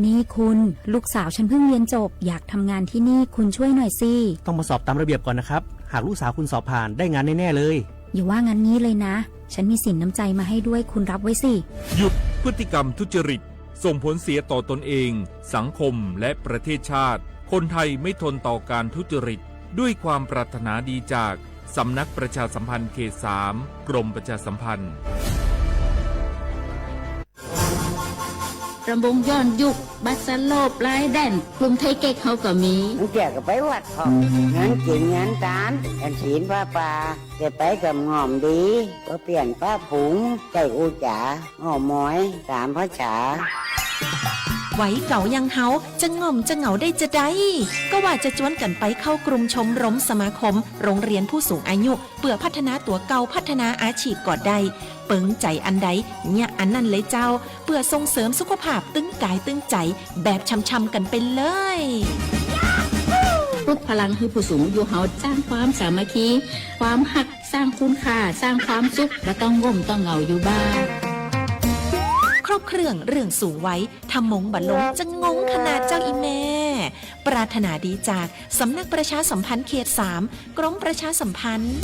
นี่คุณ ลูกสาวฉันเพิ่งเรียนจบ อยากทำงานที่นี่ คุณช่วยหน่อยสิ ต้องมาสอบตามระเบียบก่อนนะครับ หากลูกสาวคุณสอบผ่าน ได้งานแน่ๆเลย อย่าว่างั้นงี้เลยนะ ฉันมีสินน้ำใจมาให้ด้วย คุณรับไว้สิ หยุดพฤติกรรมทุจริต ส่งผลเสียต่อตนเอง สังคม และประเทศชาติ คนไทยไม่ทนต่อการทุจริต ด้วยความปรารถนาดีจาก สำนักประชาสัมพันธ์เขตสาม กรมประชาสัมพันธ์ ลำบงย้อนยุค บัตรสลบ ลายแดน กลุ่มไทยเก๊กเขาก็มี เกี่ยวกับไปวัดของ งานกินงานทาน กันศีลผ้าป่า จะไปกับง่อมดี ก็เปลี่ยนผ้าผง ใจอู้จ๋า อ้อมอย ตามภาษา Vaiv kaum yam hauv, tseem ngom tseem ngaum dej tsa dai, koj vam tsa cuab kam pais khaub krum chom rom สมาคม โรงเรียนผู้สูงอายุ เปื่อพัฒนาตัวเก่า พัฒนาอาชีพก็ได้ เปิงใจอันใด เยียะอันนั้นเลยเจ้า เปื่อส่งเสริมสุขภาพตึงกายตึงใจ แบบช่ำๆกันไปเลย ปลุกพลังให้ผู้สูงอายุเฮา สร้างความสามัคคี ความฮัก สร้างคุณค่า สร้างความสุข บ่ต้องง่มต้องเหงาอยู่บ้าน ครบเครื่องเรื่องสูงวัย ถ้ามงบ่ลงจะงงขนาดเจ้าอีแม่ ปรารถนาดีจาก สำนักประชาสัมพันธ์เขตสาม กรมประชาสัมพันธ์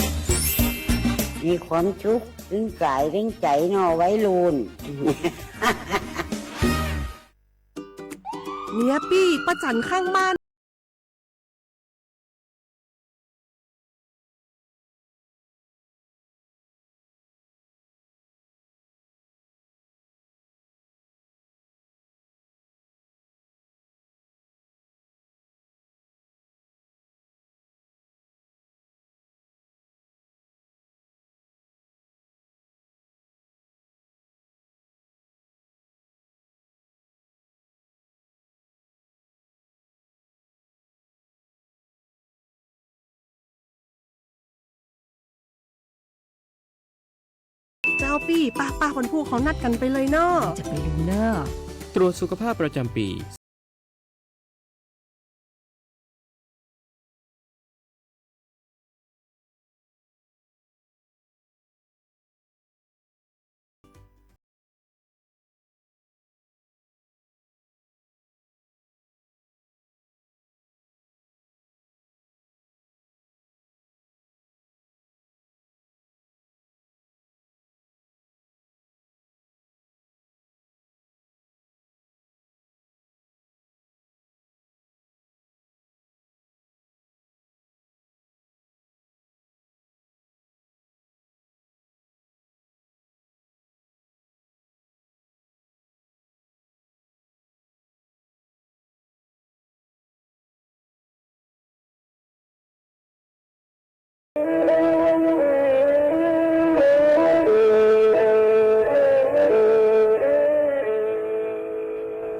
มีความสุข ตึงกายตึงใจเนาะวัยรุ่น เมียปี้ประจันข้างบ้าน เจ้าปี้ ป้าป้าวันพูกเขานัดกันไปเลยเนอะ จะไปดูเนอะ ตรวจสุขภาพประจำปี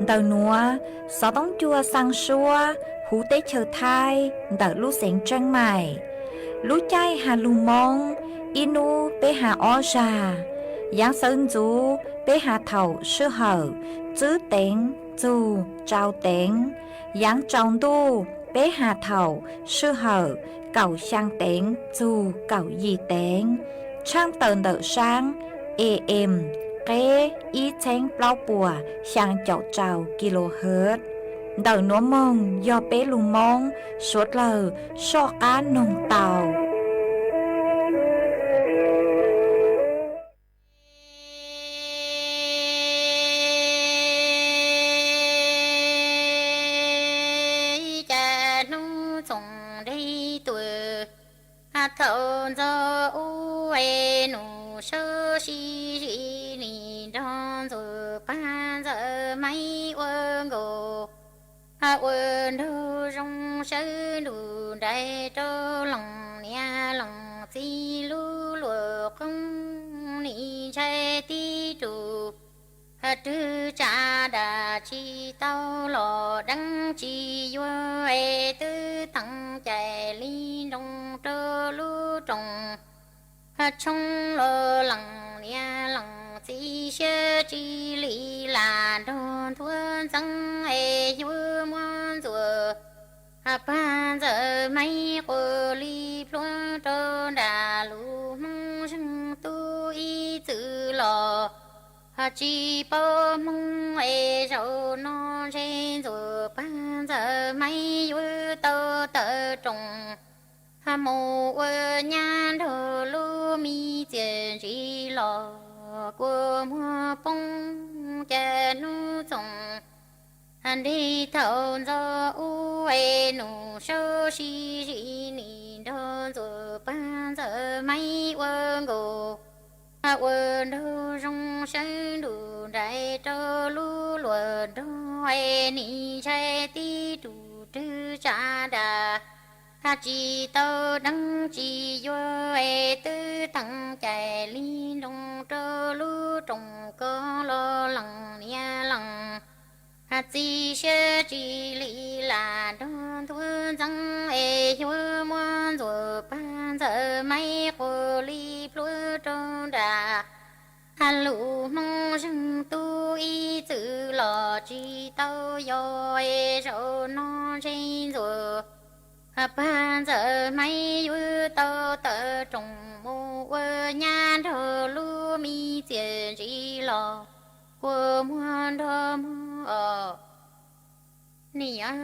Ntawm nuav, xov toob cua xaa suab huv teb chaws Thaib ntawm lub xeev Tseeb Maim. Lub caij has lug Moob, ib nub peb has ob zag. Yaav xawv ntxuv peb has thaum sij hawm tswb teev txug tsau teev. Yaav tsaus ntuj peb has thaum sij hawm kaum xyaa teev txug kaum yim teev. Tshaaj tawm ntawm saab A M qeb ib txheeb plaub puas xyaa caum rau kilohertz. Ntawm nuav moog yog peb lug Moob suav dlawg soj qaab noog tau. Cas hnub txoos deb tuaj, thaum ntxov ub nus sawv sib zim nim nrog ntxuag pab ntxawm Maib ua nkaus, ua nraug zoo sawv ntuj nrais rau leej niam leej txiv lub luam qoob, nim ntshai tib tug twg tsa dam tsi tau los deev tsis yuav es twb theem cais li nroo rau lub rooj tshoob los leej niam leej txiv siab tsis li lam nrog nthuav ntxeev es yuav muab ntxuag pab ntxawm Maib quas li plhuav rau nram lub Hmoob zeeg tub ib txwm los tsis paub Hmoob es zaum no Ntshe ntxuag pag ntxawm Maiv yuav tau tawm roos mus ua nyab nrog lub me txiaj ntsim los kua muag poob cas hnub txoos nrig thaum ntxov ub es nus saub sib zim nim nrog ntxuag pag ntxawm Maiv ua nkaus ua nraug zoo sawv ntuj nraim rau lub luag nrog es nim ntshai tib rus rwg tsa das tsis tau deev tsis yuav es twb teev cais li nroo rau lub roos koj los lees niam lees txiv siab tsis li lam nrog ntuj ntxeev es yuav muab ntxuag pag ntxawm Maiv quas li plhuav rau nram lus Hmoob zeeg tub ib txwm los tsis tau yog es zaum no ntshe ntxuag pag ntxawm Maiv yuav tau tawm roos mus ua nyab nrog lub me txiaj ntsim los kua muag nrog mog os niam.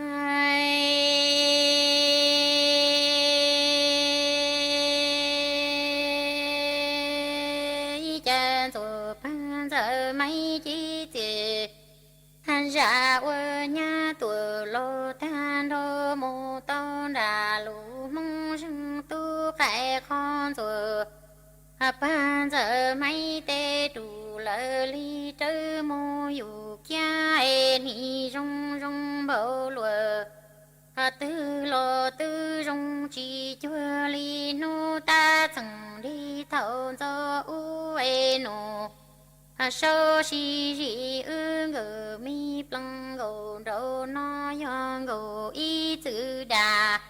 Ib cas ntxuag pag ntxawm Maiv cev txiaj zam ua nyab tuam los tag nrho mus tau nram lus Hmoob zeeg tub qais qhov ntxuag pag ntxawm Maiv tej rus lawv li rawv mus yus kiag es nim zoo zoo npaum luag twg los twb zoo tsis cuag li hnub tab txeem nrig thaum ntxov ub es nus saub sib zim wb nkawd me plees nkaus nraum no yog nkaus ib txwm das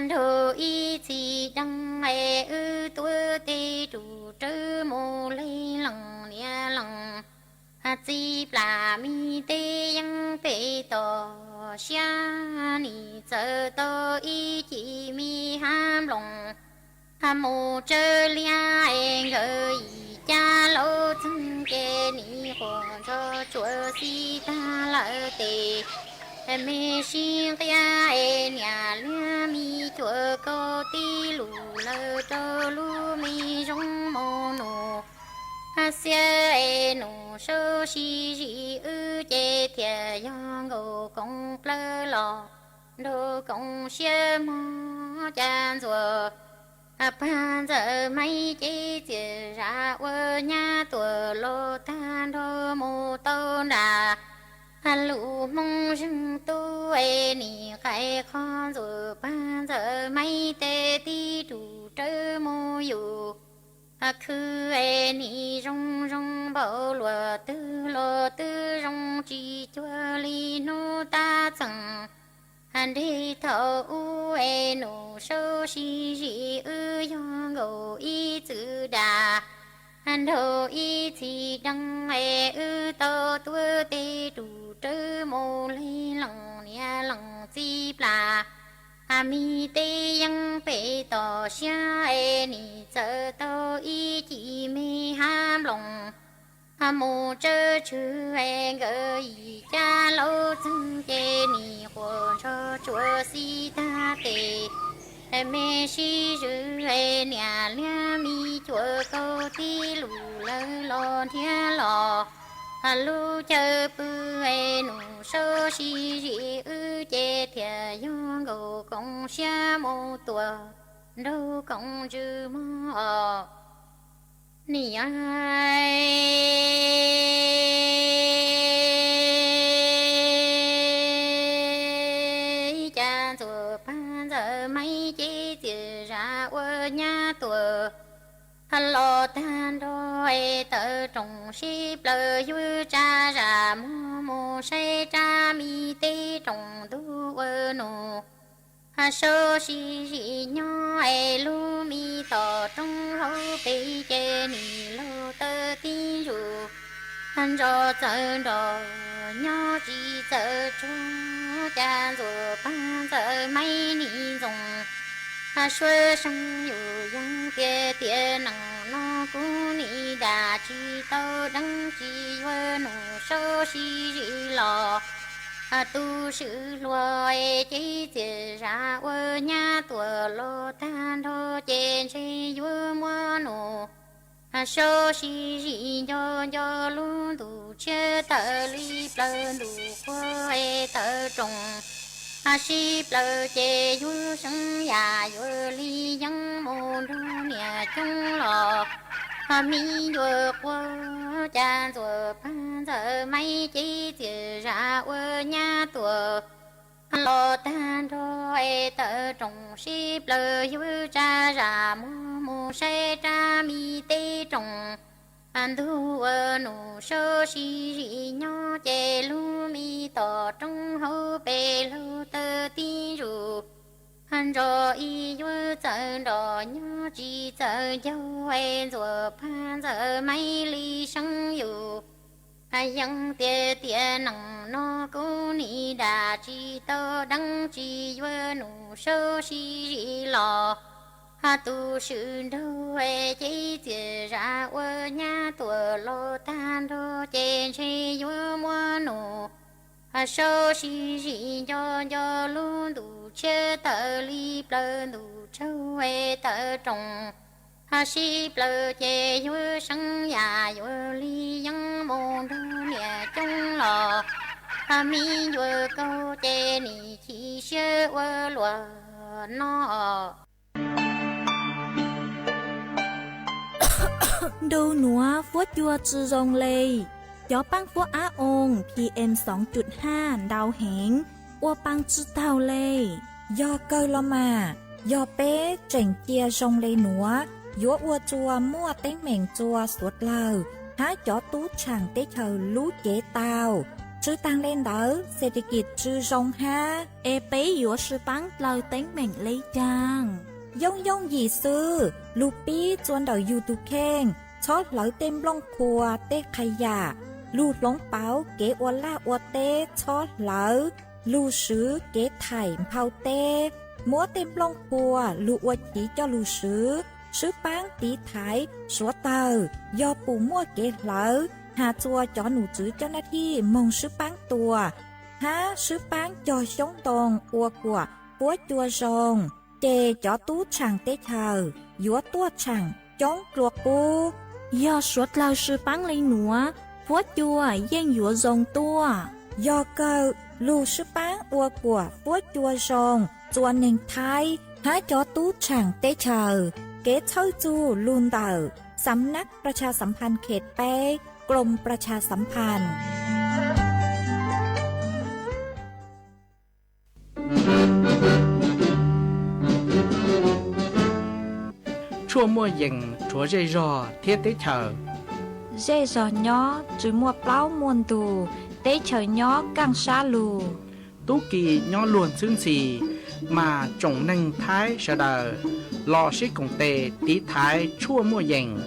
nrog ib txhis deev es wb tuav tej rus rawv mus lees lees niam lees txiv plam me teb yeeb pem toj siab nim txawm tau ib cim me hab nploos mus tsawb liab es nkawd yim cab laub txeeg ces nim quas ntsog tsuas xis tag lawm tes me sib nqia es niam liab me cuam kaus tib lus lawm rau lub me zoo mus nus xiab es nus saub sib zim wb ces thiaj yog nkaus koom plawv los nrog koom siab mog cas ntxuag pag ntxawm Maiv cev txiaj zam ua nyab tuam los tag nrho mus tau nram lus Hmoob zeeg tub es nim qais qhov ntxuag pag ntxawm Maiv tej tib rus rawv mus yus khwv es nim zoo zoo npaum luag twg los twb zoo tsis cuag li hnub tab txeem nrig thaum ub es nus saub sib zim wb yog nkaus ib txwm das nrog ib txhis deev es wb tau tuav tej rus rawv mus lees lees niam lees txiv plam me teb yeeb pem toj siab es nim txawm tau ib cim me hab nploos mus tsawb tshwm es nkawd yim cab laub txeeg ces nim quas ntsog tsuas xis tag tes me sib zwm es niam liab me cuam kaus tib lus lawm los nrhiav los lub chaw pw es nus saub sib zim wb ces thiaj yog nkaus koom siab mus tuam nraug koom ntsws mog os niam. Cas ntxuag pag ntxawm Maiv cev txiaj zam ua nyab tuam los tag nrho es tawm roos sib plaws yuav tsa zam muag mus saib rab me teb roos ntuj ua nus saub sib zim nyob es lub me tom roob hauv pes ces nim laug tawm tib ntsug nto txawv nrog nyob tsis txawv tsuag. Cas ntxuag pag ntxawm Maiv nim ntxoov suab seej yus yeej tias tiam neej no kuv nim dam tsis tau deev tsis yuav nus saub sib zim los Tus swm hluas cev txias zam ua nyab tuam los tag nrho ces ntshe yuav muab nus sau sib zim nco nco lub ntuj tshiab tawm li plaws ntuj qhua tawm roos sib plaws ces yuav seev yam yuav li yeeb mus nrog niam coob los. Ho mi yuav quaj cas ntxuam pag ntxawm maib cev txias zam ua nyab tuam los tag nrho es tawm roos sib plaws yuav tsa zam muab mus saib rab mi teb roos. Ntug ua nus sau sib zim nyob ces lub mi tom roob hauv pes laug tawg tib zus. Ntso ib yuav txawm nrog nyob tsis txawm ncaug es ntxuam pag ntxawm maib li seev yus. Yeej tias tiam neej no kuv nim dam tsis tau deev tsis yuav nus sau sib zim los. Tus swm nraug cev txias zam ua nyab tuam los tag nrho ces ntshe yuav muab nus sau sib zim nco nco lub ntuj tshiab tawm li plaws ntuj tsaug tawm roos sib plaws ces yuav seev yam yuav li yeeb mus nrog niam coob los. Mi yuav kaug ces nim chim siab ua luaj no. Ntu nuav fuab cua tsi zoo le, cov paab fuab ab oos P M xoo cum haj ntau heev, ua paa tsi taug le. Yog kawg los mas, yog peb tseem cia zoo le nuav, yuav ua rua muaj teeb meem rua suav dlawg hab cov tub tshaam teb chaws lub cev tau. Tsi taag le ntawd, xes tis kis tsi zoo hab. Es peb yuav sib paab dlaws teeb meem le caag? Yooj yooj yim xwb, lug pib rua ntawm yug tug kheej, txhob hlawv tej nplooj qhua tej qha yam, lug hloov pauv kev ua laj ua teb txhob hlawv, lug swv kev thaim nphau teb, muab tej nplooj qhua lug ua chiv coj lug swv, sib paab tiv thaiv suav dlawg. Yog pum muaj kev hlawv, has rua cov num tswv coj naj thij moog sib paab tua, hab sib paab cog xyoob ntoo ua kuam fuab cua zoo, ces cov tub tshaam teb chaws yuav tuaj tshaam coob dlua qub. Yog suav dlawg sib paab le nuav, fuab cua yeej yuav zoo tuaj. Yog kawg, lug sib paab ua kuam fuab cua zoo rua neeg Thaib hab cov tub tshaam teb chaws. Kev txhawb txug lug ntawm สำนักประชาสัมพันธ์เขตแปด กรมประชาสัมพันธ์ Tshuaj muaj yees rhuav zej zog thiab teb chaws. Zej zog nyob tsi muaj plaub muaj ntug, teb chaws nyob kaaj sab lug. Tub ki nyob luag ntxhwb ntxhi, mas tsoom neeg Thaib sawv daws los sib koom tes tiv thaiv tshuaj muaj yees.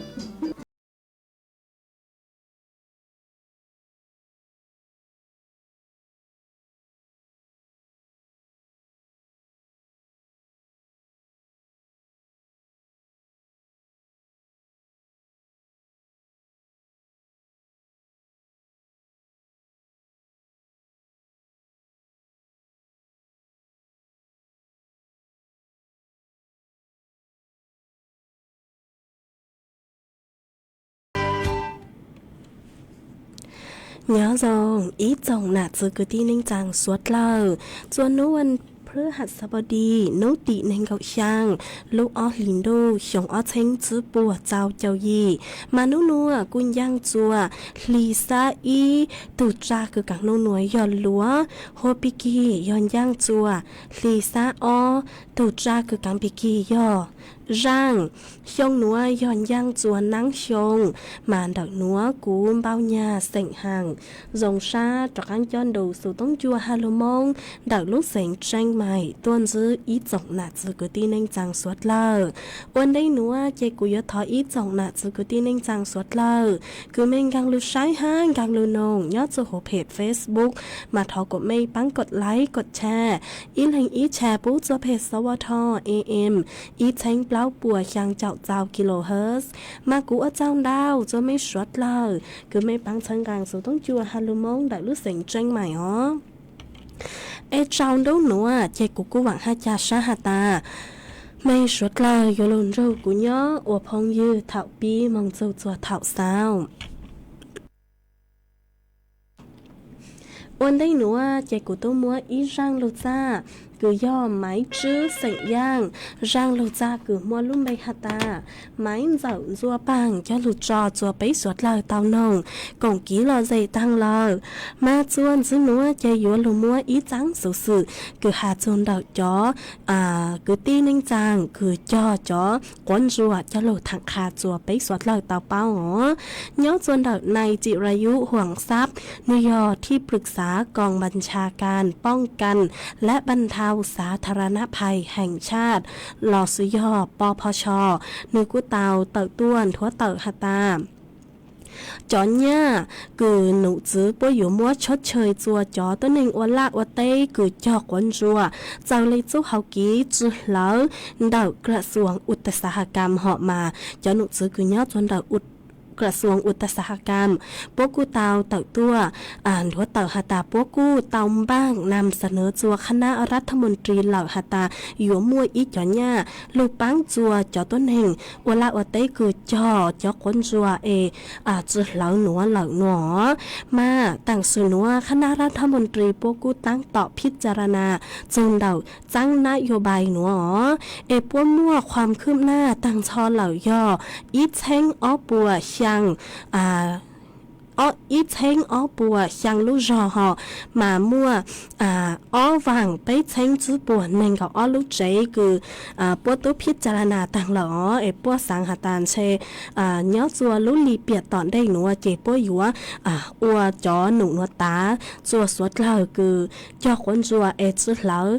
Nyob zoo ib tsoom nam txiv kwv tij neej tsaa suav dlawg, txua nub vas phlwb has xab pov dis nub tim neeg nkaum xyaa lub ob hlis ntuj xyoo ob txheeb tsib puas txaus caum yim, mas nub nuav kuj ncaaj txua hli xab ib, tug tsaj kws kaav nub nuav yog luav, hua pig kig yog ncaaj txua hli xab ob, tug tsaj kws kaav pig kig yog zaaj. Xyoo nuav yog ncaaj txua naab xyoo, mas ntawm nuav kuv npau nyag xeem haam zoo sab rov qaab cob ntu xuv toob cua ha lug moob ntawm lub xeev Tseeb Maim tuaj ntsib ib tsoom nam txiv kwv tij neej tsaa suav dlawg. Ua ntej nuav ces kuv yuav thov ib tsoom nam txiv kwv tij neej tsaa suav dlawg kws mej nkaag lug saib hab nkaag lug noog nyob txug huv phem Facebook, mas thov kuas mej paab kod like kod share, ib leeg ib share pub txug phem S W T A M ib txheeb plaub puas xyaa caum txaus kilohertz. Mas kuv ua tsaug ntau txug mej suav dlawg kws mej paab txhawb nqaa xuv toob cua ha lug moob ntawm lub xeev Tseeb Maim os. Es tsaus ntuj nuav ces kuv kuj vaam haj ca sab has tas, mej suav dlawg yuav lug nrug kuv nyob ua phooj ywg thaum pib moog txug txuas thaum xaus. Ua ntej nuav ces kuv tub muab ib zaaj lug txaj, kws yog Maiv Tswb xeem Yaaj, zaaj lug txaj kws muaj lub npe has tas, Maiv Ntxawm Ntxuaj Paag coj lug tso txuas peb suav dlawg tau noog koom kiv lom zem taag lawm. Mas txuas ntxiv nuav ces yuav lug muab ib txaab xuv xwm kws has txug ntawm cov kwv tij neej tsaa kws cog cov quav ntsuas coj lug thaam qha txuas peb suav dlawg tau paub os. Nyob txuas ntawm Nais Tsis Ras Yub Huam Xab, nwg yog thij pwm xav koom npa ncha kas poob kas lab npa nthau xav tha ra nab phais heem tshaj los xws yog P P S, nwg kuj tau tawm tuaj nthuav tawm has tas, cov nyaj kws num txwv puab yuav muab tshab chaw txuas cov tuab neeg ua laj ua teb kws cog quav ntsuas txawm le txuj hauv kev tsw hlawv ntawm Kra Xuas Ua Tas Xas Has Kas hom mas cov num txwv kws nyob txuas ntawm Kra Xuas Ua Tas Xas Has Kas puab kuj tau tawm tuaj nthuav tawm has tas puab kuj tau npaaj nam xa nws txuas khab nab rab thab moos ris lawm has tas yuav muaj ib cov nyaj lug paab txuas cov tuab neeg ua laj ua teb kws cog cov quav ntsuas es tsw hlawv nuav lawm nuav. Mas taam sim nuav khab nab rab thab moos ris puab kuj taab tom phij ca ra nas txug ntawm txaab nab yuj npais nuav os, es puab muaj khuam khwb naj taag nrho lawm yog ib txheeb ob puas xyaa ib txheeb ob puas xyaa lub zog hom mas muaj ob vaam peb txheeb tsib puas neeg nkaum ob lub tsev kws puab tub phij ca ra nas taag lawm os, es puab xaav has tas ntshe nyob txuas lub lim piam tom ntej nuav ces puab yuav ua cov num nuav tav txuas suav dlawg kws cog quav ntsuas es tsw hlawv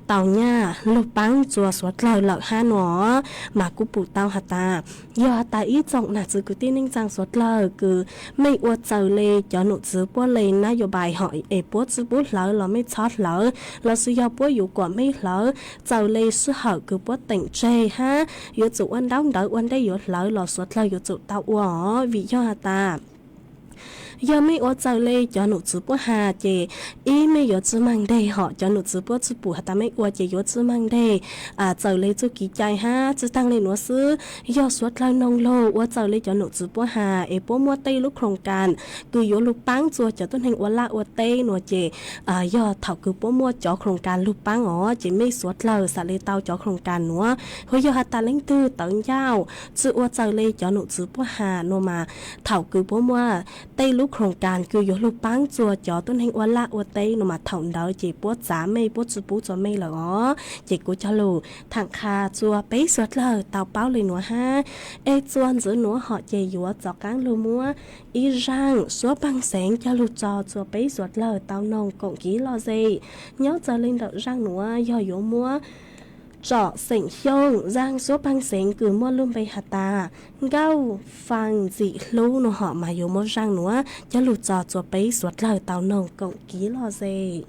tau nyaj lug paab txuas suav dlawg lawm hab nuav. Mas kuv pum tau has tas yog has tas ib tsoom nam txwv kwv tij neej tsaa suav dlawg kws mej ua txawm le cov num txwv puab le nab yuj npais hom es puab tsw pub hlawv los mej txhob hlawv, los xws yog puab yuav kuas mej hlawv txawm le sij hawm kws puab teem tseg hab yuav tsum ua ntaub ntawv ua ntej yuav hlawv los suav dlawg yuav tsum tau ua os. Vim yog has tas yog mej ua txawm le cov num txwv puab has ces ib mej yuav tsw maag nteg hom cov num txwv puab tsw pum has tas mej ua ces yuav tsw maag nteg txawm le txuj kev cai hab. Tsi taag le nuav xwb, yog suav dlawg noog lug ua txawm le cov num txwv puab has es puab muaj tej lub khoom kas kws yuav lug paab txuas cov tuab neeg ua laj ua teb nuav ces yog thaum kws puab muaj cov khoom kas lug paab os ces mej suav dlawg xam le tau cov khoom kas nuav. Hos yog has tas leej twg tawv ncauj tsi ua txawm le cov num txwv puab has nuav mas thaum kws puab muaj tej lub khoom kas kws yuav lug paab txuas cov tuab neeg ua laj ua teb nuav mas thaum ntawd ces puab txav mej puab tsw pub txuas mej lawm os. Ces kuv cog lug thaam qha txuas peb suav dlawg tau paub le nuav hab. Es txuas ntxiv nuav hom ces yuav txaus qaab lug muab ib zaaj suab paag xeev coj lug tso txuas peb suav dlawg tau noog koom kiv lom zem. Nyob txawm le ntawm zaaj nuav yog yuav muab tsom xeem Xyooj, zaaj suab paag xeev kws muaj lub npe has tas Nkauj Faa Ntxim Hlub nuav hom mas yuav muab zaaj nuav coj lug tso txuas peb suav dlawg tau noog koom kiv lom zem.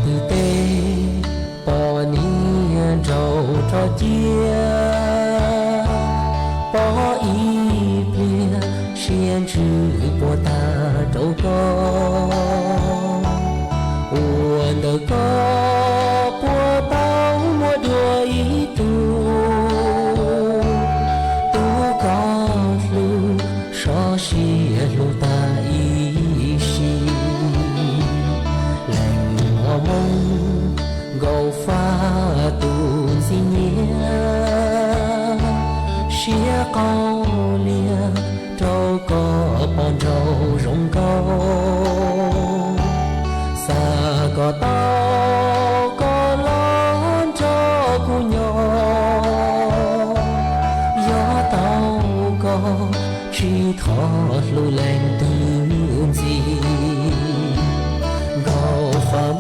Twb teb poj niam nraug rov cia, pom ib pliag siab ntsws puas tag rau koj. Ua ntawm koj puas tau muaj dua ib tug, tug koj hlub sov sia hlub tag ib sim. Leej mos moo nkaus faj tus ntxim nyiam, siab qau lias rau koj poj nraug zoo nkauj. Xav kom tau koj los nrog kuv nyob, yog tau koj tsis thov hlub leej twg ntxiv. Nkaus faj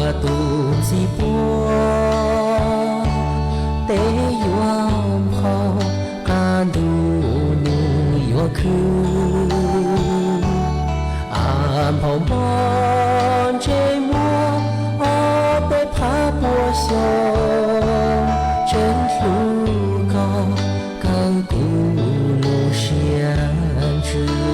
Tus ntxim puag teb yuav nphau, qab ntuj nws yuav khwb. Av nphau npog ntsej muag, ob peb phav pua xyoo, tseem hlub koj kawg kuv lub siab ntsws.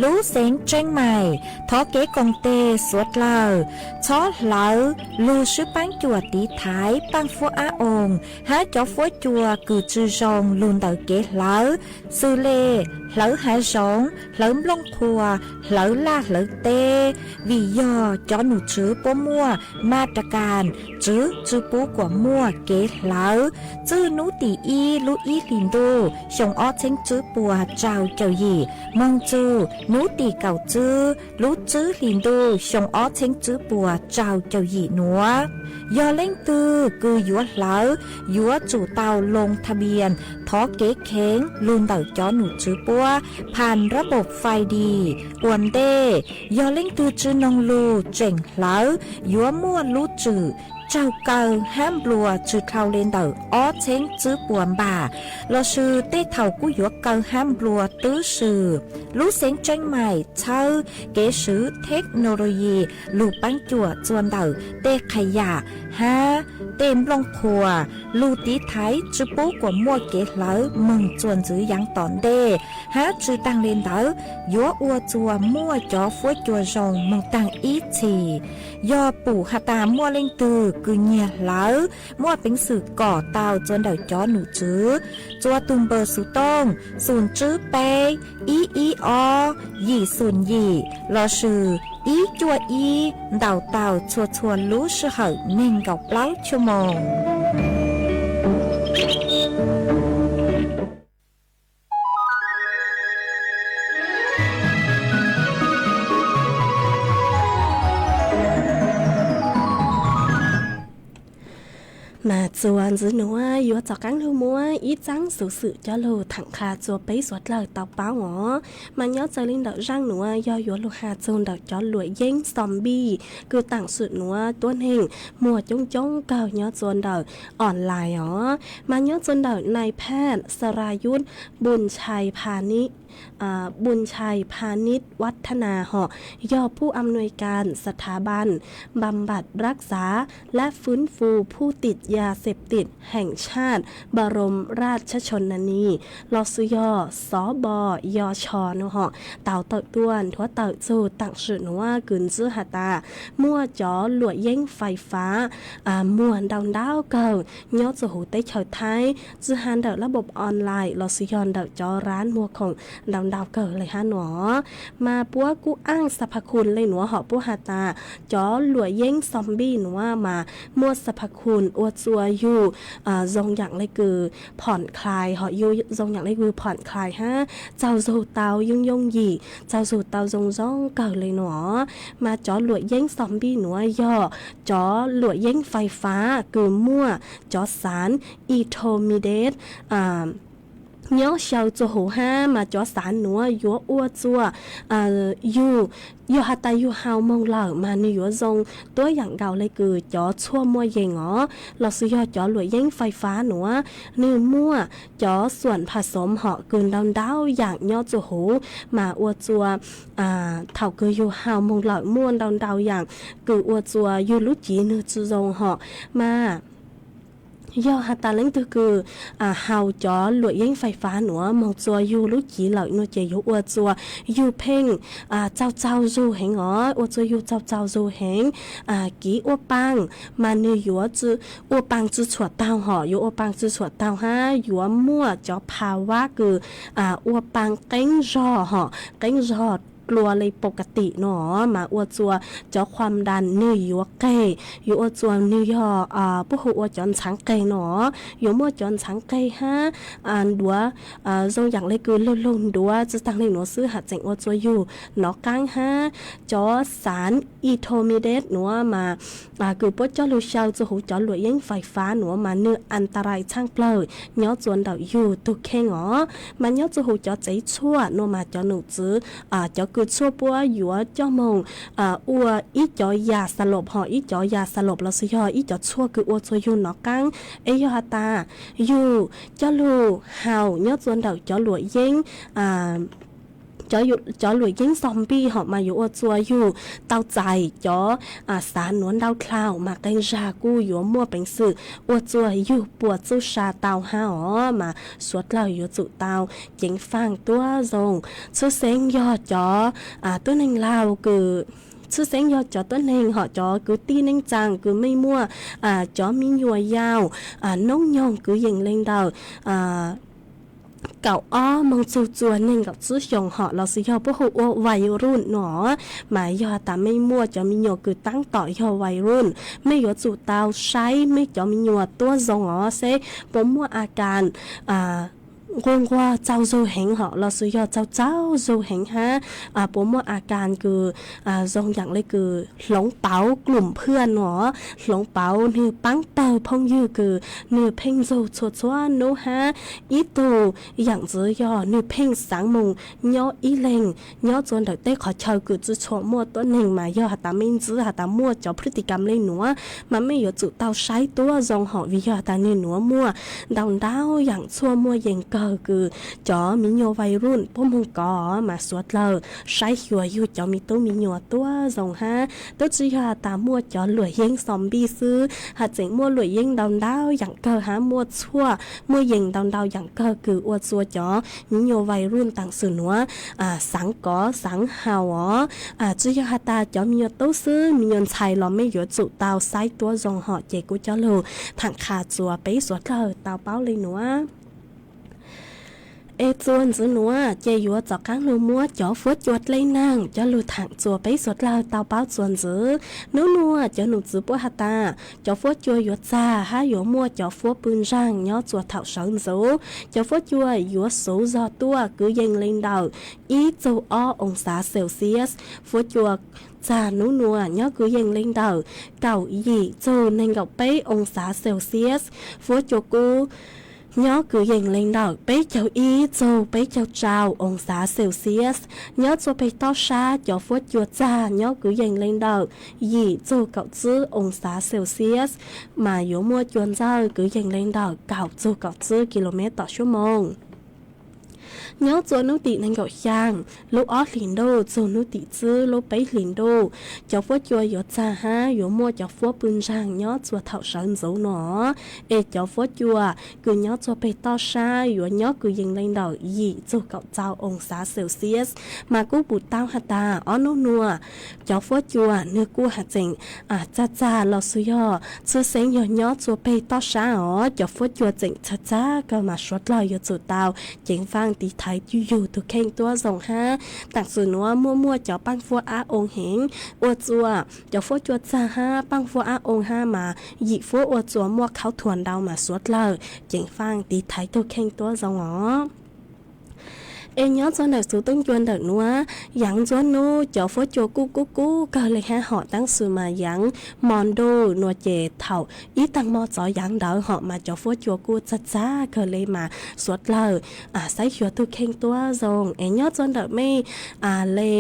Lub xeev Tseeb Maim thov kev koom tes suav dlawg txhob hlawv lug swb paab cuam tiv thaiv paaj fuab ab oos hab cov fuab cua kws tsi zoo lug ntawm kev hlawv, xws le hlawv hav zoov, hlawv nplooj qhuav, hlawv laj hlawv teb, vim yog cov nom tswv puab muaj ma ra kas tswv tsi pub kuas muaj kev hlawv. Txwj nub tim ib lub ib hlis ntuj xyoo ob txheeb tswb puas rau caum yim moog txug nub tim kaum tswb lub tswb hlis ntuj xyoo ob txheeb tswb puas rau caum yim nuav. Yog leej twg kws yuav hlawv, yuav tsum tau loo tha npias thov kev kheev lug ntawm cov nom tswv puab phas rab npaum fais dis ua ntej. Yog leej twg tsi noog lug tseem hlawv, yuav muaj lub tswm raug kaw hab nplua tsi dhau le ntawm ob txheeb tswb puas npam, lossis tej thaum kuj yuav kaw hab nplua twb swm. Lub xeev Tseeb Maim txhawb kev swv theknologi lug paab cuam txuas ntawm tej qhas yam hab tej nplooj qhuav lug tiv thaiv tsi pub kuas muaj kev hlawv moog txuas ntxiv yaav tom ntej, hab tsi taag le ntawd yuav ua txuas muaj cov fuab cua zoo moog taag ib txhis. Yog pum has tas muaj leej twg kws nyiag hlawv, muaj peev xwm kom tau txuas ntawm cov nom tswv txuas tug npawb xuv tooj xum tswb peb ib ib ob yim xum yim lossis ib cuaj ib ntaus tau txhua txhua lub sij hawm neeg nkaum plaub chua moos. Mas txuas ntxiv nuav yuav rov qaab lug muab ib txaab xuv xwm coj lug thaam qha rua peb suav dlawg tau paub os. Mas nyob txawv le ntawm zaaj nuav yog yuav lug has txug ntawm cov luam yeeb zombie kws taam sim nuav tuab neeg muag coob coob kawg nyob rua ntawm online os. Mas nyob rua ntawm nai phaj Sarayut Bunchai Phanit, Bunchai Phanit Wathana hom yog ผู้อำนวยการ สถาบันบำบัดรักษา และฟื้นฟูผู้ติดยาเสพติดแห่งชาติ บรมราชชนนี los sis yog สบยช nuav hom tau tawm tuaj nthuav tawm txug taam sim nuav kws ntxwv has tas muaj cov luam yeeb fais fav muag ntau ntau kawg nyob rua huv teb chaws Thaib, tsi has ntawm lab npaum online los sis yog ntawm cov rab muag khoom ntau ntau kawg le hab nuav. Mas puab kuj aaj สรรพคุณ le nuav hom puab has tas cov luam yeeb zombie nuav mas muaj สรรพคุณ ua rua yug zoo yaam le kws ผ่อนคลาย hom yug zoo yaam le kws ผ่อนคลาย hab txaug zug tau yooj yooj yim, txaug zug tau zoo zoo kawg le nuav. Mas cov luam yeeb zombie nuav yog cov luam yeeb fais fav kws muaj cov xaav intermediate nyob xyaw rua huv hab mas cov xaav nuav yuav ua rua yug, yog has tas yug hau moog lawm mas nwg yuav zoo tuab yaam nkaus le kws cov tshuaj muaj yees os, los sis yog cov luam yeeb fais fav nuav nwg muaj cov xuam phas xoov hom kws ntau ntau yaam nyob rua huv mas ua rua thaum kws yug hau moog lawm muaj ntau ntau yaam kws ua rua yug lub cev nwg tsi zoo hom. Mas yog has tas leej twg kws hau cov luam yeeb fais fav nuav moog rua yug lub cev lawm nuav ces yuav ua rua yug pheej txaug txaug zug heev os, ua rua yug txaug txaug zug heev, kiv ua paaj mas nwg yuav ua paaj tsi tshuam taug hom, yuav ua paaj tsi tshuam taug hab yuav muaj cov pha vab kws ua paaj qeeb zog hom, qeeb zog plua li pau ka tim no mas ua txua cov khuam das nwg yuav qeg, yuav ua txua nwg yog puab hu ua cov ntxhaav qeg no, yuav muaj cov ntxhaav qeg hab nduav zoo yaam le kws lug lug nduav tsi taag le nuav xwb has tseem ua txua yug nov qaab hab cov xaav intermediate nuav mas kws puab coj lug xyaw txua huv cov luam yeeb fais fab nuav mas nwg an ta rai txhaaj plawg nyob txua ntawm yug tug kheej os. Mas nyob txua huv cov tsev tshuaj nuav mas cov num txwv cov kws tshuaj puab yuav coj moog ua ib cov yas xa lom hos ib cov yas xa lom los sis yog ib cov tshuaj kws ua txua yug nov qaab. Es yog has tas yug coj lug haus nyob txua ntawm cov luam yeeb cov luam yeeb zombie hom mas yuav ua txua yug tau txais cov xav nuav ntau dlhau mas qee zag kuj yuav muaj peev xwm ua txua yug puas txuj sa tau hab os. Mas suav dlawg yuav tsum tau ceev faaj tuab zoo, tshwj xeeb yog cov tuab neeg laug kws tshwj xeeb yog cov tuab neeg hom cov kwv tij neej tsaa kws mej muaj cov mi nyuas yau noob nyoog kwv yees le ntawm kaum ob moog txug txua neeg nkaum tsib xyoos hom los sis yog puab hu ua vais ruj no, mas yog has tas mej muaj cov mi nyuas kws taab tom yog vais ruj, mej yuav tsum tau saib mej cov mi nyuas tuab zoo os seb puas muaj a kas nquag nquag txaug zug heev hom los sis yog txaug txaug zug heev hab puas muaj a kas kws zoo yaam le kws hloov pauv klum phwaj no, hloov pauv nwg paab pawg phooj ywg kws nwg pheej ntxug txhua txhua nub hab ib tug yaam ntxwv yog nwg pheej xaav moog nyob ib leeg nyob txua ntawm teb qhov chaw kws tsi tshua muaj tuab neeg mas yog has tas mej ntxwv has tas muaj cov phwj ti kam le nuav mas mej yuav tsum tau saib tuab zoo hom vim yog has tas nwg nuav muaj ntau ntau yaam tshuaj muaj yees kawg kws cov mi nyuas vais ruj puab moog kov mas suav dlawg saib xyuas yug cov mi tub mi nyuas tuab zoo hab tub tsi yog has tas muaj cov luam yeeb zombie xwb has tseem muaj luam yeeb ntau ntau yaam kawg hab muaj tshuaj muaj yees ntau ntau yaam kawg kws ua txua cov mi nyuas vais ruj taam sim nuav xaav kov xaav haus os. Tsi yog has tas cov mi nyuas tub xwb, mi nyuas ntxhais los mej yuav tsum tau saib tuab zoo hom ces kuv coj lug thaam qha txuas peb suav dlawg tau paub le nuav. Es txuas ntxiv nuav ces yuav rov qaab lug muab cov fuab cua dlej naag coj lug thaam txuas peb suav dlawg tau paub txuas ntxiv. Nub nuav cov num txwv puab has tas cov fuab cua yuav txag hab yuav muaj cov fuab pw ntsaag nyob txua thaum sawv ntxuv. Cov fuab cua yuav xuv zog tuaj kwv yees le ntawm ib txug ob oo xav Celsius. Fuab cua txag nub nuav nyob kwv yees le ntawm kaum yim txug neeg nkaum peb oo xav Celsius. Fuab cua kub nyob kwv yees le ntawm peb caug ib txug peb caug rau oo xav Celsius. Nyob txua peg toj sab cov fuab cua txag nyob kwv yees le ntawm yim txug kaum tsib oo xav Celsius, mas yuav muaj cua ntxawj kwv yees le ntawm kaum txug kaum tsib kilomev tom suab moos. Nyob txua nub tim nees nkaum xyaa lub ob hlis ntuj txug nub tim tsib lub peb hlis ntuj, cov fuab cua yuav txag hab yuav muaj cov fuab pw ntsaag nyob txua thaum sawv ntxuv no. Es cov fuab cua kws nyob txua peg toj sab yuav nyob kwv yees le ntawm yim txug kaum rau oo xav Celsius. Mas kuj pum tau has tas ob nub nuav cov fuab cua nwg kuj has tseem txag txag los xwb yog tshwj xeeb yog nyob txua peg toj sab os cov fuab cua tseem txag txag kawg mas suav dlawg yuav tsum tau ceev faaj tiv thaiv yug tug kheej tuab zoo hab. Taam sim nuav muaj muaj cov paaj fuab ab oo heev ua txua cov fuab cua txag hab paaj fuab ab oo hab mas yim fuab ua txua muaj khauv thuam ntau mas suav dlawg ceev faaj tiv thaiv tug kheej tuab zoo os. Es nyob txua ntawm xuv tooj cua ntawm nuav, yaav ntxuab nub cov fuab cua kuj kub kub kawg le hab hom taab sis mas yaav mo ntuj nuav ces thaum ib taag mo txov yaav ntawd hom mas cov fuab cua kuj txag txag kawg le mas suav dlawg saib xyuas tug kheej tuab zoo. Es nyob txua ntawm mej le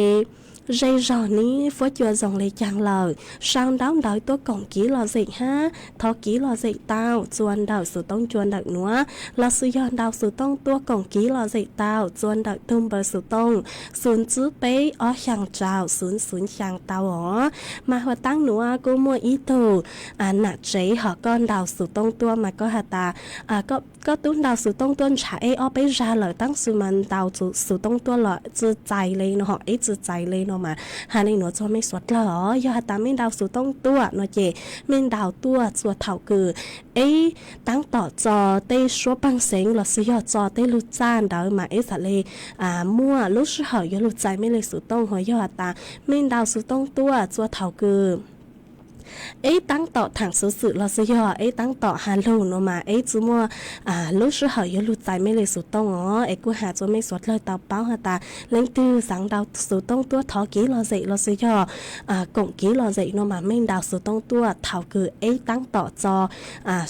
zej zog nib fuab cua zoo le caag lawm, sau ntaub ntawv tuab koom kiv lom zem hab thov kiv lom zem tau txua ntawm xuv tooj cua ntawm nuav los xwb yog ntau xuv tooj tuab koom kiv lom zem tau txua ntawm tug npawb xuv tooj xoom tsib peb ob xyaa rau xoom xoom xyaa tau os. Mas huv taab nuav kuj muaj ib tug nam tsev hom koj ntau xuv tooj tuab mas koj has tas koj Koj tub ntaus xov tooj tuaj ntshav eb ob peb zag lawm, tab sis mas ntaus xov tooj tuaj los tsis txais li no, ho eb tsis txais li no mas hais li nuav txug mej suav dlawg os. Yog has tas mej ntaus xov tooj tuaj no ces mej ntaus tuaj txug thaum kws eb taab tom txog tej suab paag xeev los sis yog txog tej lug txaj ntawd mas eb xaav le muaj lub sij hawm yuav lug txais mej le xov tooj. Ho yog has tas mej ntaus xov tooj tuaj txug thaum kws eb taab tom thaam xuv xwm los sis yog eb taab tom has lug no mas eb tsis muaj lub sij hawm yuav lug txais mej le xov tooj os. Es kuj has txug mej suav dlawg tau paub has tas leej twg xaav ntaus xov tooj tuaj thov kiv lom zem los sis yog koom kiv lom zem no mas mej ntaus xov tooj tuaj thaum kws eb taab tom txog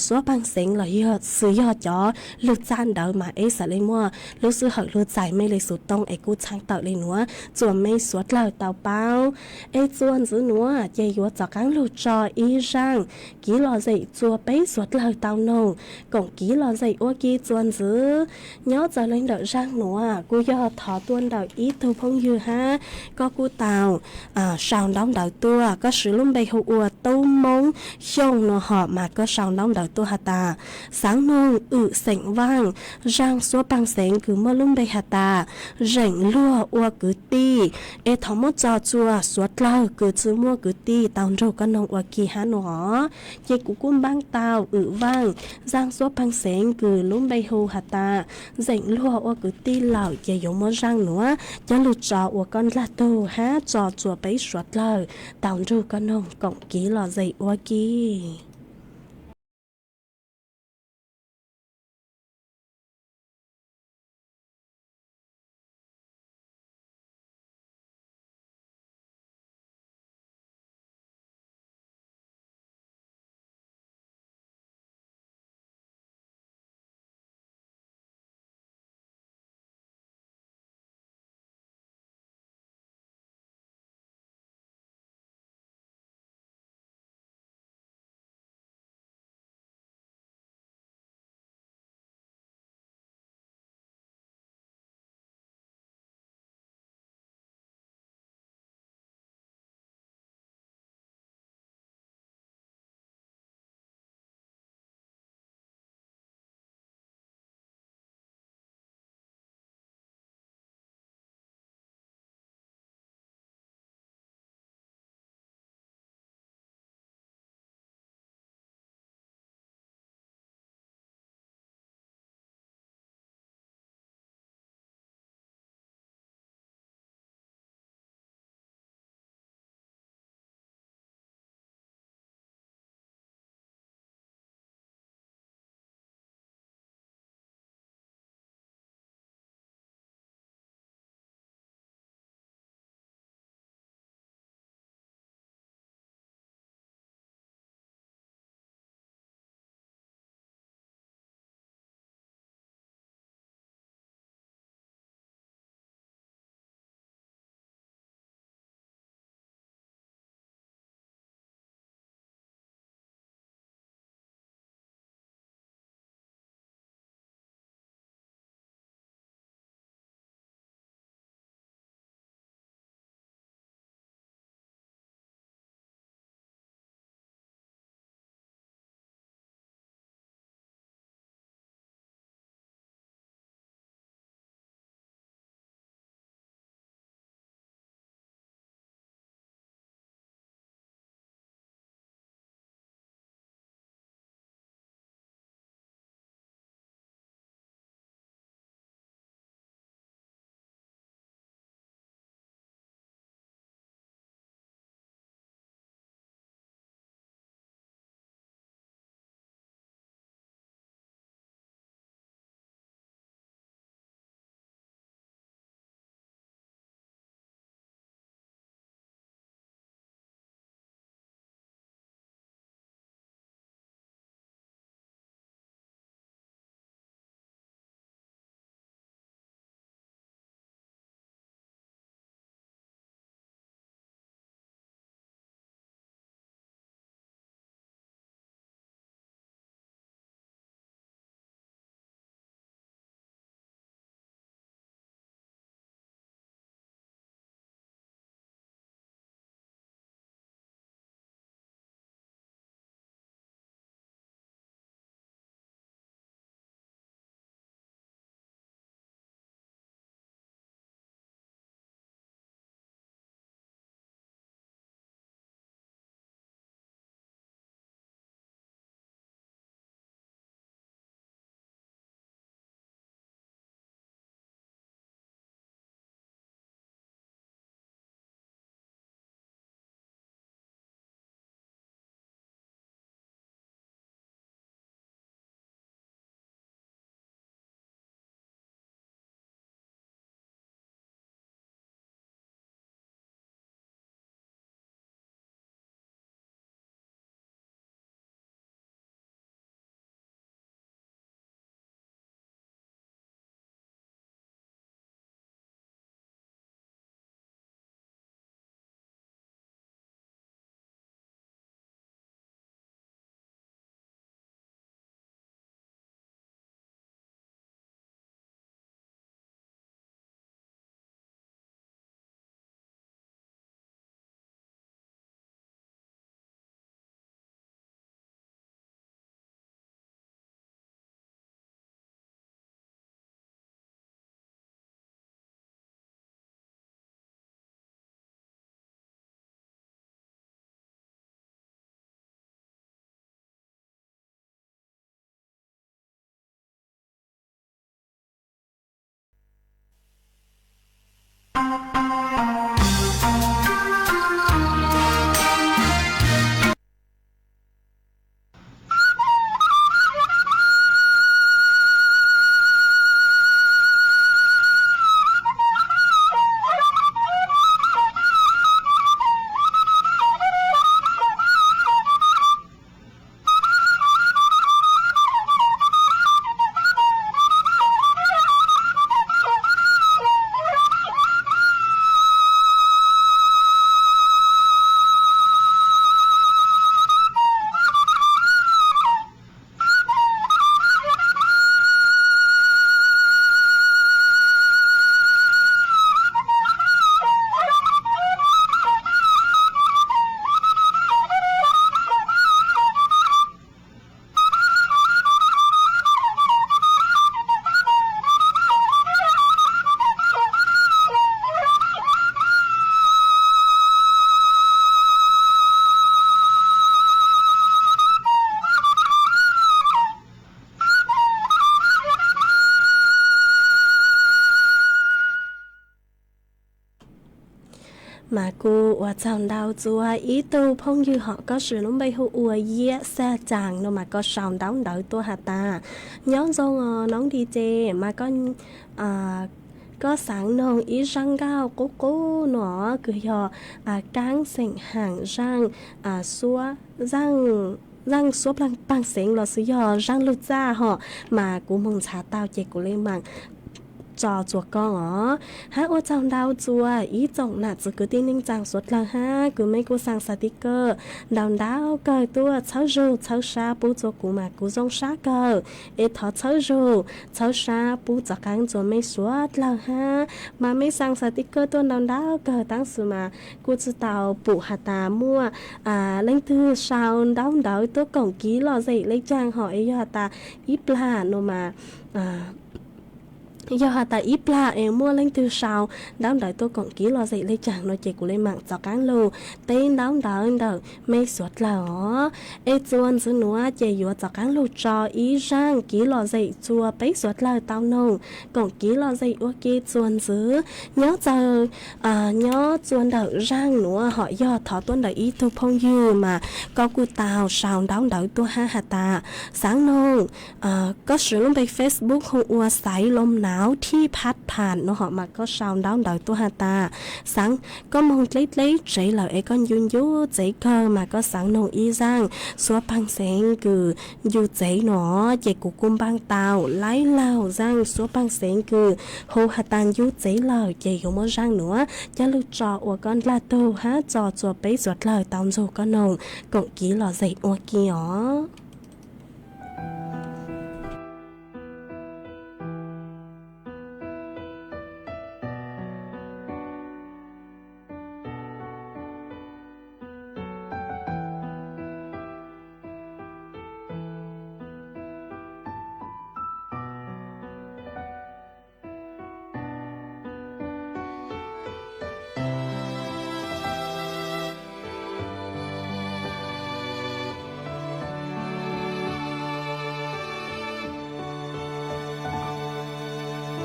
suab paag xeev los sis yog cov lug txaj ntawd mas eb xaav le muaj lub sij hawm lug txais mej le xov tooj. Es kuj txhaj tawm le nuav txug mej suav dlawg tau paub. Es txuas ntxiv nuav ces yuav rov qaab lug tso ib zaaj kiv lom zem txug peb suav dlawg tau noog koom kiv lom zem ua ke txuas ntxiv. Nyob txawm le ntawm zaaj nuav kuj yog thov tuaj ntawm ib tug phooj ywg hab koj kuj tau sau ntaub ntawv tuaj, koj siv lub npe hu ua Tub Moob Xyooj no ho mas koj sau ntaub ntawv tuaj has tas xaav noog wm xeem Vaaj, zaaj suab paag xeev kws muaj lub npe has tas Zeem Luag ua kwv tij. Es thov muab tso txug suav dlawg kws tsis muaj kwv tij tau nrug koj noog ua ke hab no os. Ces kuv kuj npaab tau wm Vaaj, zaaj suab paag xeev kws lub npe hu has tas Zeem Luag ua kwv tij lawm ces yuav muab zaaj nuav coj lug tso ua koj ndlag tug hab tso txug peb suav dlawg tau nrug koj noog koom kiv lom zem ua ke. Mas kuv ua tsaug ntau txuas ib tug phooj ywg hom koj swm lub npe hu ua Yiab Xaj Caas no mas koj sau ntaub ntawv tuaj has tas, nyob zoo os Noob D J, mas koj xaav noog ib zaaj nkauj qub qub no kws yog kaab xeem haam zaaj, zaaj suab paag xeev los xwb yog zaaj lug txaj hom, mas kuv moog ntxhaav tau ces kuv le maam tso txuas koj os. Hab ua tsaug ntau txuas ib tsoom nam txiv kwv tij neej tsaa suav dlawg hab kws mej kuj xaa xaa ti kawj ntau ntau kawg tuaj txhawb zug txhawb sab pub txuas kuv mas kuv zoo sab kawg. Es thov txhawb zug txhawb sab pub txav qaab txuas mej suav dlawg hab, mas mej xaa xaa ti kawj tuaj ntau ntau kawg tab sis mas kuj tsi tau pum has tas muaj leej twg sau ntaub ntawv tuaj koom kiv lom zem le caag hom es yog has tas ib plag no mas yog has tas ib plag es muaj leej twg sau ntaub ntawv tuaj koom kiv lom zem le caag no ces kuv le maam txav qaab lug teb ntaub ntawv ntawm mej suav dlawg os. Es txuas ntxiv nuav ces yuav txav qaab lug tso ib zaaj kiv lom zem txuas peb suav dlawg tau noog koom kiv lom zem ua ke txuas ntxiv. Nyob txawm nyob txuas ntawm zaaj nuav hom yog thov tuaj ntawm ib tug phooj ywg mas koj kuj tau sau ntaub ntawv tuaj hab has tas xaav noog, koj swm lub npe Facebook hu ua Xaiv Loo Nauv Thij Phab Pham no hom mas koj sau ntaub ntawv tuaj has tas xaav, koj moog dleb dleb tsev lawm es koj ncu ncu tsev kawg mas koj xaav noog ib zaaj suab paag xeev kws ncu tsev no ces kuv kuj npaaj tau laib laug zaaj suab paag xeev kws hu has tas ncu tsev lawm ces yuav muab zaaj nuav coj lug tso ua koj ndlaj tug hab tso txuas peb suav dlawg tau nrug koj noog koom kiv lom zem ua ke os.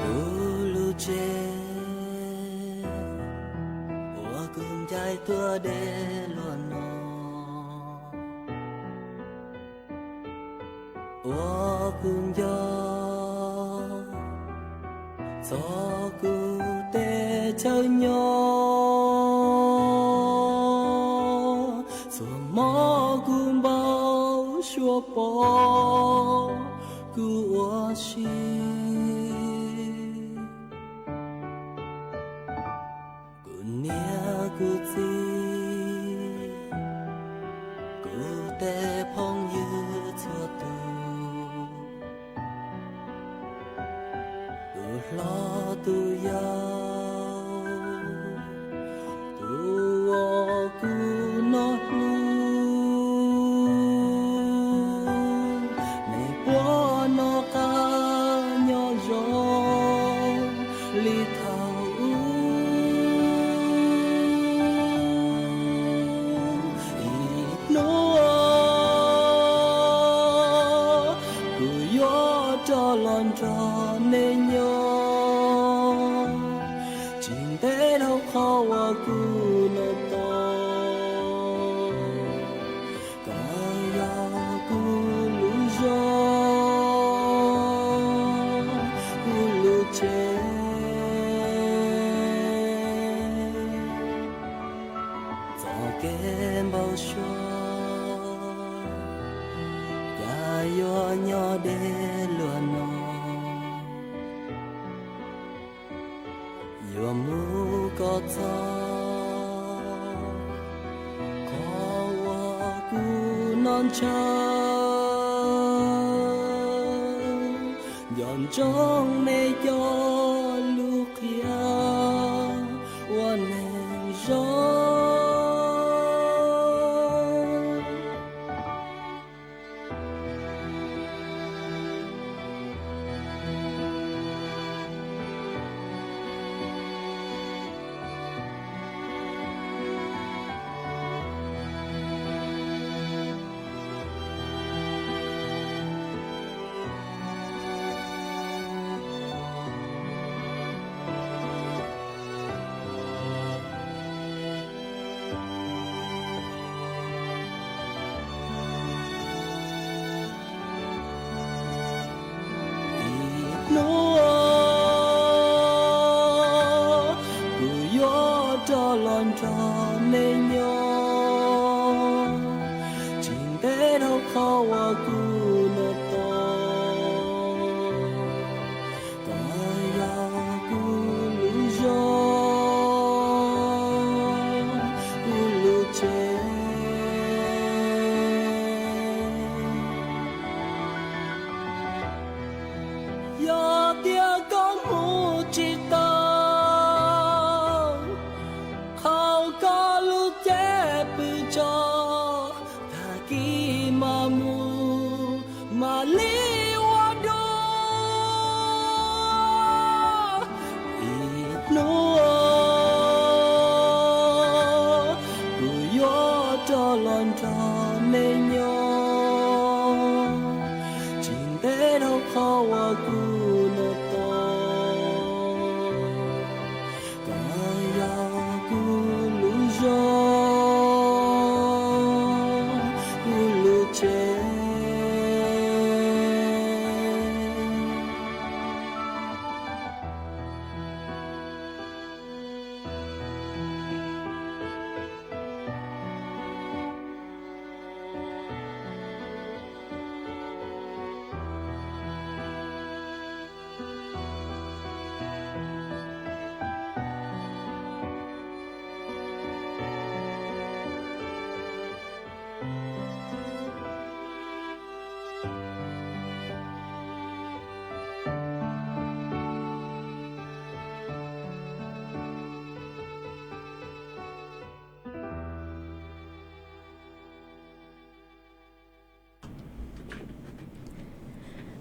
Kuv lub tsev uas kuv ncaim tuaj deb luaj no, uas kuv nco txog kuv teb chaws nyob, txhua hmo kuv npau suav pom kuv ua si. Kuv niam kuv txiv, kuv tej phooj ywg txhua tus, tus hlob tus yau, tus uas kuv noj hlub, nej puav noj qab nyob zoo li thaum ub. Ib hnub kuv yuav rov los nrog nej nyob, tsis ntev dhau qhov uas kuv noj tau. Koj yog kuv lub zog, kuv lub tsev, txoj kev npau suav, koj yuav nyob deb luaj no. Yuav mus kom txog qhov uas kuv noj ntshaw, nco ntsoov nej cov lus qhia ua neeg zoo.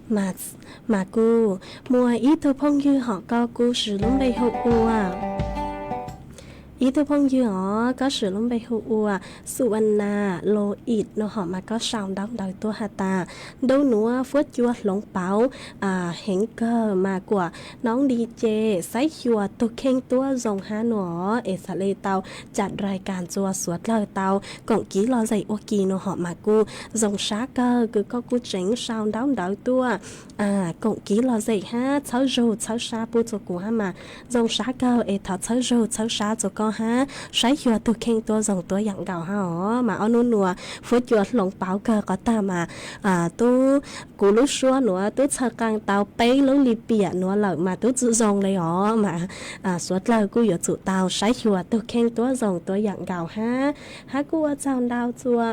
Mas, mas kuj muaj ib tug phooj ywg hom koj kuj swm lub npe hu ua, ib tug phooj ywg os, koj swm lub npe hu ua Xu Ua Nas Lo It no hom mas koj sau ntaub ntawv tuaj has tas, ntuj nuav fuab cua hloov pauv heev kawg mas kuam noob li ces saib xyuas tug kheej tuab zoo hab no es xaav le tau cam rai kas txua suav dlawg tau koom kiv lom zem ua ke no hom mas kuj zoo sab kawg kws koj kuj tseev sau ntaub ntawv tuaj koom kiv lom zem hab txhawb zug txhawb sab pub txua kuv hab mas zoo sab kawg es thov txhawb zug txhawb sab txua koj hab saib xyuas tug kheej tuab zoo tuab yaam nkaus hab os. Mas ob nub nuav fuab cua hloov pauv kawg qhov tag mas tub, kuv lub suab nuav tub txhawb qaa tau peb lub li piam nuav lawm mas tub tsi zoo le os mas suav dlawg kuj yuav tsum tau saib xyuas tug kheej tuab zoo tuab yaam nkaus hab. Hab kuj ua tsaug ntau txua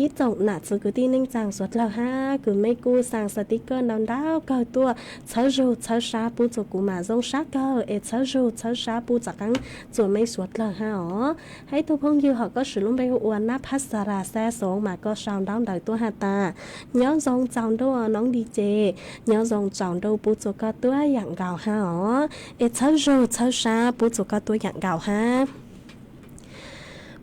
ib tsoom nam txiv kwv tij neej tsaa suav dlawg hab kws mej kuj xaa sticker ntau ntau kawg tuaj txhawb zug txhawb sab pub txua kuv mas zoo sab kawg es txhawb zug txhawb sab pub txav qaab txua mej suav dlawg hab os. Hab ib tug phooj ywg hom koj swm lub npe hu ua Nab Phab Xa Las Xab Xoov mas koj sau ntaub ntawv tuaj has tas, nyob zoo tsaus ntuj noob li ces, nyob zoo tsaus ntuj pub txua koj tuab yaam nkaus hab os es txhawb zug txhawb sab pub txua koj tuab yaam nkaus hab.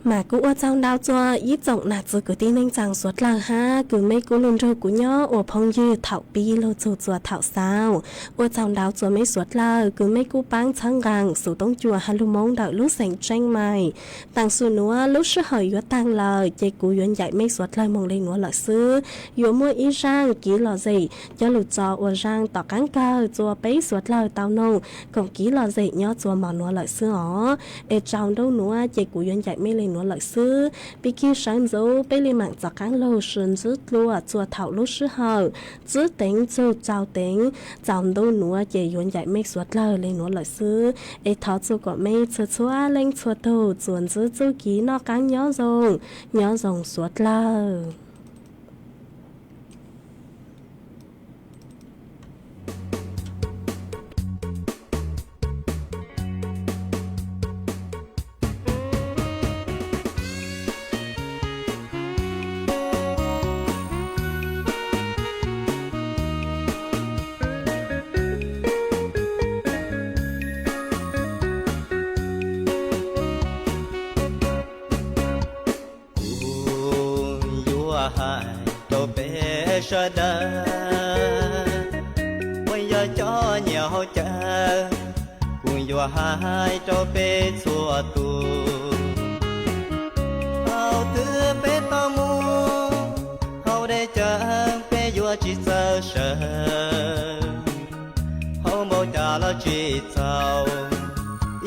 Mas kuj ua tsaug ntau txua ib tsoom nam txiv kwv tij neej tsaa suav dlawg hab kws mej kuj lug nrug kuv nyob ua phooj ywg thaum pib lug txug txua thaum xaus. Ua tsaug ntau txua mej suav dlawg kws mej kuj paab txhawb nqaa xuv toob cua hab lug Moob ntawm lub xeev Tseeb Maim. Taam sim nuav lub sij hawm yuav taag lawm ces kuv yuav ncaim mej suav dlawg moog le nuav lawm xwb. Yuav muaj ib zaaj kiv lom zem coj lug tso ua zaaj tom qaab kawg txua peb suav dlawg tau noog koom kiv lom zem nyob txua mo nuav lawm xwb os. Es tsaus ntuj nuav ces kuv yuav ncaim mej le nuav lawm xwb. Pig kig sawv ntxuv peb le maam txav qaab lug sw ntsib dlua txua thaum lub sij hawm txwb teev txug tsaus teev. Tsaus ntuj nuav ces yuav ncaim mej suav dlawg le nuav lawm xwb. Es thov txua kom mej txhua txhua leej txhua tug txuas ntsib txuj kev noj qaab nyob zoo, nyob zoo suav dlawg. Kuv yuav hais rau peb sawv daws uas yog cov nyiam haus cawv, kuv yuav hais rau peb txhua tus, thaum twg peb tau mus haus dej cawv peb yuav tsis txawj sawv, haus npaum cas los tsis txaus,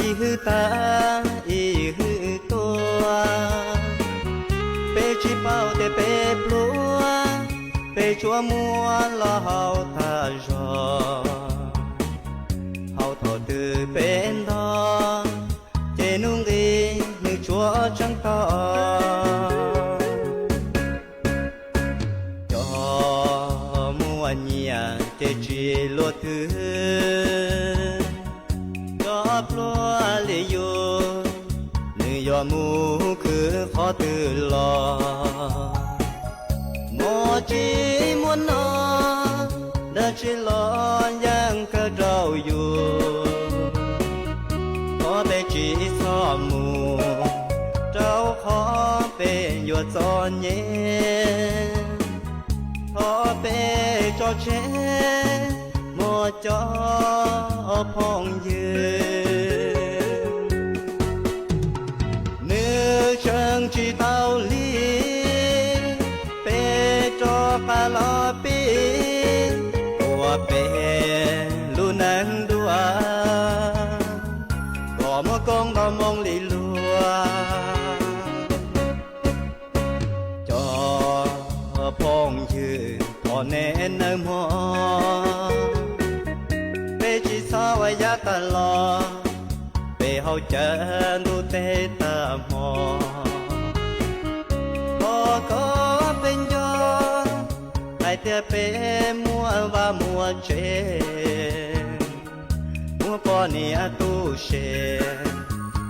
ib hwj tag ib hwj tuaj. Peb tsis paub tias peb pluag, peb tsuas muab los haus tag zog, haus thaum twg peb ntog, ces hnub nqis nws tsuas tseem tog. Cov muaj nyiaj ces tsis luaj twg, cov pluag li yus, nws yuav mus khwv qhov twg los? Muaj tsis muaj noj, dab tsi los yeej kawg rau yus. Thov peb tsis txhob mus rau qhov peb yuav txom nyem, thov peb tso tseg muaj cov phooj ywg. Nws tseem tsis tau lig, peb rov qab los pib ua peb lub neej dua, kom muaj koob nto moo li luag. Cov phooj ywg thov nej nawb mog, peb tsis txhob ua yam tas los, peb haus cawv ntuj teb tag hmo. Thov kom peb nco hais tias peb muaj vaj muaj tsev, muaj poj niam tub se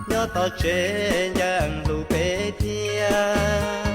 nyob tom tsev yeej hlub peb thiab.